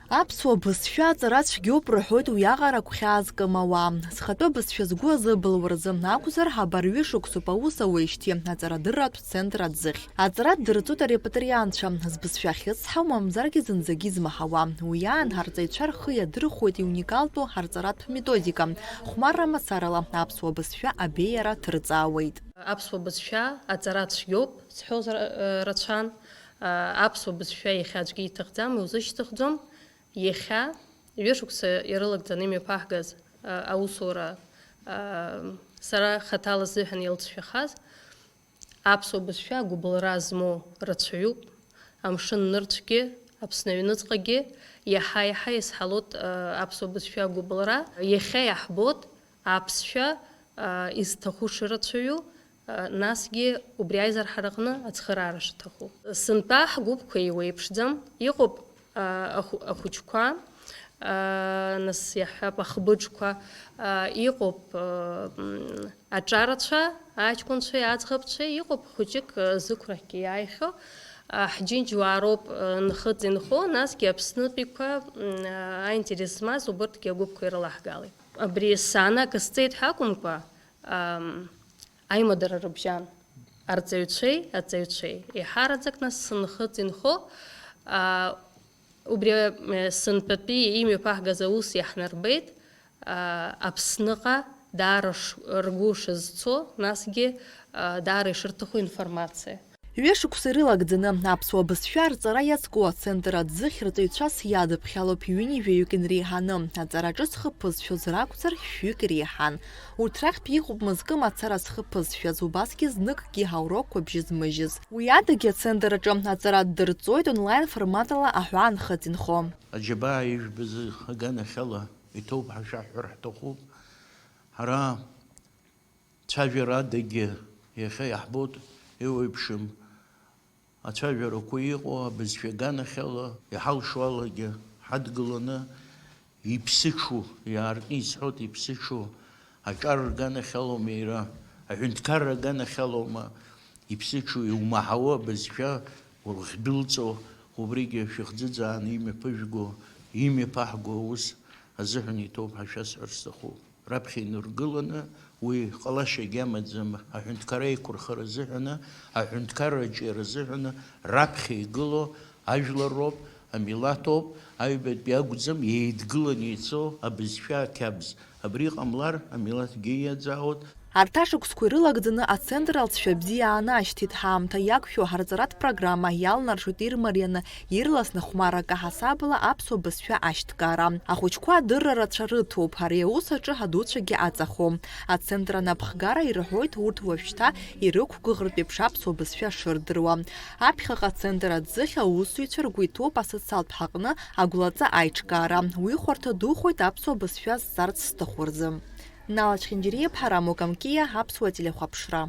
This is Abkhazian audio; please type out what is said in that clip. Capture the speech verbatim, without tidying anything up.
Аԥсуа бызшәа аҵара цәгьоуп рҳәоит уиаҟара гәхьаазкым ауаа. Зхатәы бызшәа згәы азыбылуа рзы акәзар, абар ҩышықәсоуп аус ауеижьҭеи аҵарадырратә центр аӡыхь. Аҵара ддырҵоит арепатрианцәа, збызшәа ахьрыцҳау, мамзаргьы зынӡагьы измаҳауа. Уи аан ҳарҵаҩцәа рхы иадырхәоит иуникалтәу ҳарҵаратә методика, хәмарра мацарала аԥсуа бызшәа абеиара ҭырҵаауеит. Аԥсуа бызшәа аҵара цәгьоуп, сҳәозар, э, рацәан. Э, аԥсуа бызшәа иахьа аӡәгьы иҭахӡам, иузышьҭыхӡом. Иахьа, ҩышықәса ирылагӡаны имҩаԥаҳгаз, э, аусура, э, сара хаҭала сзыҳәан илҵшәахаз, аԥсуа бызшәа агәыбылра змоу рацәаҩуп. Амшын нырцәгьы, Аԥсны аҩныҵҟагьы иаҳа-иаҳа изҳалоит, э, аԥсуа бызшәа агәыбылра. Иахьа иаҳбоит аԥсшәа, э, изҭаху шырацәаҩу, насгьы убри аизарҳараҟны ацхыраара шаҭаху. Сынтәа ҳгәыԥқәа еиуеиԥшӡам, иҟоуп, а, ахә-, ахәыҷқәа, а, нас иаҳҳәап, ахбыџқәа, а, иҟоуп, а, м, аҿарацәа, аҷкәынцәеи аӡӷабцәеи, иҟоуп хәыҷык, а, зықәрахьгьы иааихьоу, а, ҳџьынџьуаа роуп, а, нхыҵ-инхо, насгьы Аԥснытәиқәа, м, а, аинтерес змаз убырҭгьы агәыԥқәа ирылаҳгалеит. Абри санак сҵеит ҳәа акәымкәа, ам, аимадара рыбжьан. Арҵаҩцәеи аҵаҩцәеи. Еиҳараӡак нас сынхыҵ-инхо, а, убри, э, сынтәатәи имҩаԥаҳгаз аус иаҳнарбеит, а, Аԥсныҟа даара ш-, ргәы шызцо, насгьы, а, даара ишырҭаху информациа. Ҩышықәса ирылагӡаны аԥсуа бызшәа арҵара иазку ацентр аӡыхь рҵаҩцәас иадыԥхьалоуп ҩынҩажәаҩык инреиҳаны. Аҵараҿы зхы ԥызшәоз ракәзар, шәҩык иреиҳан. Урҭ рахьтә иҟоуп мызкы мацара зхы ԥызшәаз, убасгьы зныкгьы аурокқәа бжьы змыжьыз. Уи адагьы ацентр аҿы аҵара ддырҵоит онлайн форматала аҳәаа нхыҵ-инхо. Аџьабаа ижәбаз аганахьала иҭоуп ҳәа шәаҳҳәар ҳҭахуп. Ҳара цәажәара адагьы иахьа иаҳбоит, еиуеиԥшым ацәажәарақәа иҟоу абызшәа аганахьала, иҳалшо алагьы ҳадгыланы, иԥсыҽу, иаартны исҳәоит, иԥсыҽу аҿар рганахьалоума иара, аҳәынҭқарра аганахьалоума, иԥсыҽу, иумаҳауа абызшәа урыхьдәылҵо, убригьы шәыхӡыӡааны имҩаԥыжәго, имҩаԥаҳго аус азыҳәан иҭоуп ҳәа шәасҳәар сҭахуп. Раԥхьа иныргыланы, уи ҟалашьагьы амаӡам, аҳәынҭқарра еиқәырхара азыҳәаны, аҳәынҭқарра аҿиара азыҳәаны раԥхьа игылоу ажәлар роуп, амилаҭ ауп, аҩбатәи акәӡам, еидгыланы ицо абызшәа ақьабз. Абри ҟамлар, амилаҭгьы иаӡаауеит. Арҭ ашықәсқәа ирылагӡаны ацентр алҵшәа бзиа аанашьҭит, ҳаамҭа иақәшәо ҳарҵаратә программа иалнаршоит ирмарианы, ирласны хәмаррак аҳасабала аԥсуа бызшәа ашьҭкаара. Ахәыҷқәа адырра рацәа рыҭоуп, ари аус аҿы адуцәагьы аҵахом. Ацентр анапхгара ирҳәоит урҭ уажәшьҭа ирықәгәыӷыртә еиԥш аԥсуа бызшәа шырдыруа. Аԥхьаҟа ацентр аӡыхь аусзуҩцәа ргәы иҭоуп асоциалтә ҳаҟны агәлаҵа аиҿкаара. Уи хәарҭа духоит аԥсуа бызшәа зҵарц зҭаху рзы. Нала Чхинџьириаԥҳа, Рамо Камкиа, Аԥсуа телехәаԥшра.